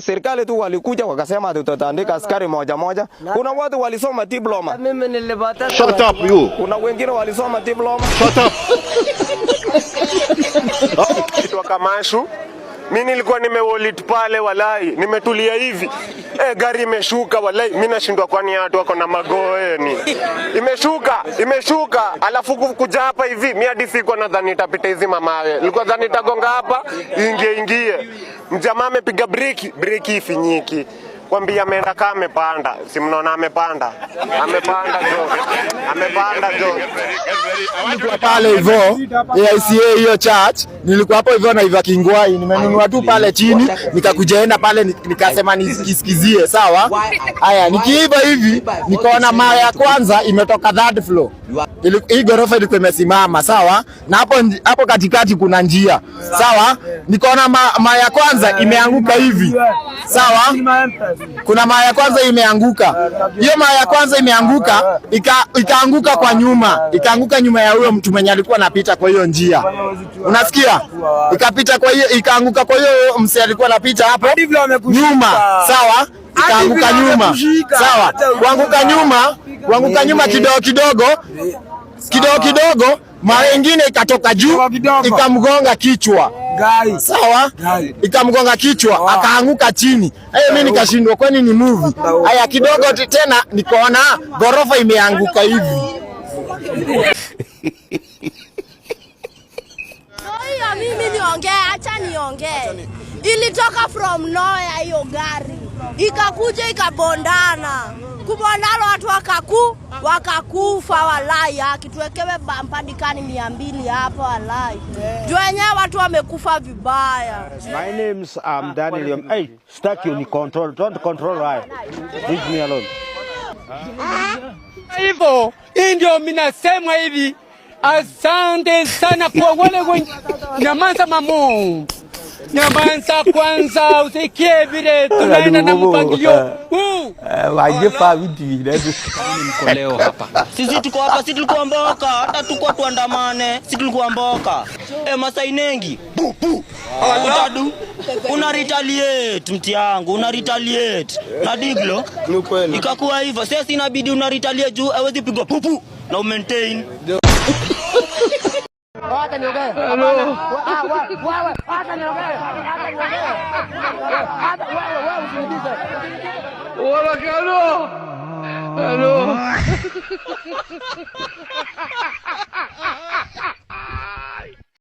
Serikali tu walikuja wakasema tutatandika askari moja moja. Kuna watu walisoma diploma. Mimi nilipata. Shut up you. Kuna wengine walisoma diploma. Shut up. Naitwa Kamashu. Mi nilikuwa nimewallet pale walai, nimetulia hivi. Gari imeshuka walai, mi nashindwa kwani watu wako na magoeni. Imeshuka, imeshuka, alafu kuja hapa hivi, mi hadi sikuwa nadhani itapita hizi mamawe. Nilikuwa dhani itagonga hapa, ingie ingie. Mjamaa amepiga breki, breki ifinyiki. Kwambia ameenda kama amepanda. Si mnaona amepanda. Amepanda jo. Amepanda jo. Nilikuwa pale hivyo AICA hiyo church, nilikuwa hapo hivyo na Kingwai, nimenunua tu pale chini, nikakuja pale nikasema nisikizie, sawa? Haya, nikiiva hivi nikaona mara ya kwanza imetoka third floor. Hii ghorofa ilikuwa imesimama, sawa? Na hapo hapo katikati kuna njia, sawa? Nikaona mara ya kwanza imeanguka hivi, sawa? Kuna mara ya kwanza imeanguka. Hiyo mara ya kwanza imeanguka, ikaanguka kwa nyuma, ikaanguka nyuma ya huyo mtu mwenye alikuwa anapita kwa hiyo njia. Unasikia? Ikapita kwa hiyo, ikaanguka kwa hiyo mse alikuwa anapita hapo nyuma, sawa? Ikaanguka nyuma, sawa? Kuanguka nyuma kidogo kidogo, kidogo kidogo, mara ingine ikatoka juu ikamgonga kichwa. Sawa, ikamgonga kichwa akaanguka chini. Hayo mimi nikashindwa, kwani ni movie? Haya, kidogo tena nikaona ghorofa imeanguka hivi. Hiyo mimi niongee, acha niongee. Ilitoka from nowhere hiyo gari ikakuja ikabondana, kubondana watu wakakufa walai. Akituwekewe bumper dikani 200 hapo walai, juu wenyewe watu wamekufa vibaya. My name's Daniel. Hey, stuck you control. Don't control I. Leave me alone. Hivyo hii ndio minasema hivi. Asante sana kwa wale wenye nyamaza, mamu nyamaza kwanza, usikie vile tunaenda na mpangilio huu. Mko leo hapa. Sisi tuko hapa, sisi tulikuwa mboka, hata tuko tuandamane, sisi tulikuwa mboka. Masai nengi. Bu bu. Utadu. Una retaliate mti yangu, una retaliate. Na diglo. Ni kweli. Ikakuwa hivyo. Sasa inabidi una retaliate juu hawezi pigwa pupu na umaintain. Acha niongee. Hapana. Wewe, acha niongee. Acha niongee. Acha wewe, wewe usinibize. Wala kalo. Halo.